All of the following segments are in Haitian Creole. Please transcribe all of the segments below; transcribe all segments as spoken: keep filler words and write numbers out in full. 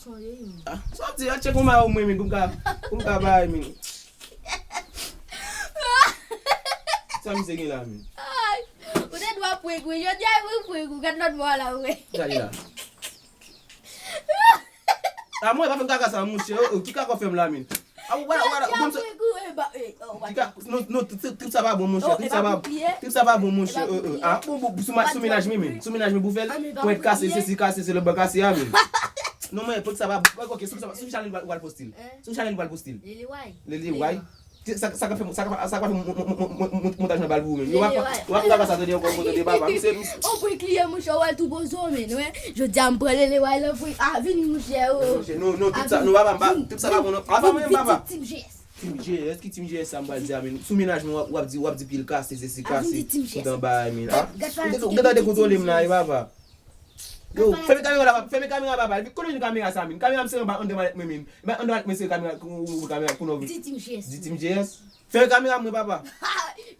gason yo, wi, men. Ah, sa w di, a tchèk yon mayo mwen, men, pou m ka, pou m ka bay, men. Sa misye gen la, men? Ay, ou te dwa prank, wi. Jodi a, wi, prank, ou gad lòt bò a la, wi. Gade la. A mwen, pa fè m kaka sa, monchè. Oh, oh, ki kaka w fè m la, men? A, ou wè, ou wè, ou konn sa. Ki ka, non, non, trip, trip sa pa bon, monchè. Trip sa pa, trip sa pa bon, monchè. Euh, euh. Ah, bon, bon, sou ma-, sou mennaj mwen, men. Sou mennaj mwen pou fè l. Pwent kase, sesi kase, se lòt bò kase a, men. Non, men, pwent sa pa bon. Ok, sou, sou, sou chanèl ou pral poste l. Sou chanèl ou pral poste l. Lele Way. Lele Way. Sa, sa ka fè, sa ka, sa ka fè mon-, mon-, mon-, mon-, mon-, montaj nan bal pou ou menm. Yo pa, yo pa pou sa tande ankò, tande papa. Misye, misye. On prank li ye, monchè, ou wè l tou poze w, men, wè. Jodi a, m pran Lele Way lan prank. Ah, vini, monchè, oh. Monchè, non, non, tout sa, non, papa, m pa, tout sa pa bon, non. Apa mwen, papa. Team G S, ki Team G S sa m pral di a, men. Sou mennaj mwen, w ap, w ap di, w ap di pye l kase, sesi kase, tout anba, men. Ah, ou te, ou te tande kontwole m la, e papa. Yo, fèmen kamera la, papa. Fèmen kamera, papa. Kote yon kamera sa, min? Kamera m se anba, anndan malèt mwen, min. Andan malèt mwen se kamera, kamera, konnen w vin. Di Team J S. Di Team J S. Fèmen kamera mwen, papa.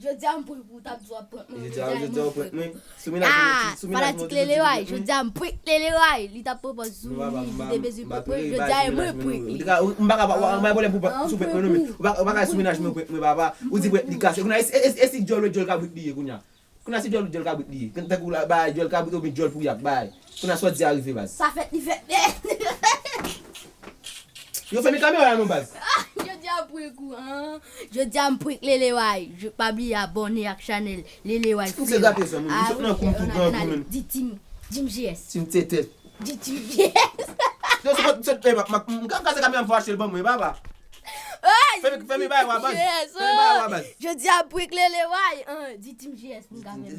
Jodi a m prank ou, w t ap di w ap prank mwen. Jodi a, jodi a w prank mwen. Sou mennaj mwen, sou mennaj mwen, fanatik Lele Way, jodi a m prank Lele Way. Li t ap pranpoze sou li, li te bezwen prank mwen. Jodi a e mwen prank li. M pa ka, m pa gen pwoblèm pou sou prank mwen, non, men. Ou pa ka sou mennaj mwen prank mwen, papa. Ou di prank li kase. Kounye a, e si djòl, djòl kabrit li ye, kounye a. Kounye a se djòl, djòl kabrit li ye. Tankou la, bay djòl kabrit oubyen djòl pouyab, bay. Kounye a sa w di a rive, baz. Sa fèt, li fèt nèt. Yo, fèmen kamera la non, baz. Jodi a m prank ou, an. Jodi a m prank Lele Way. Pa bliye abòne ak chanèl Lele Way. M se gate sa, moun. M sot nan kou m tou pran kou, menm. Di Team, Team J S. Team Tete. Di Team J S. Yo, se pot, se, eh, m ka kase kamera m fò achte l ban mwen, papa. Fèmen, fèmen bay wa, baz. Fèmen bay wa, baz. Jodi a prank Lele Way. An, di Team J S pou kamera.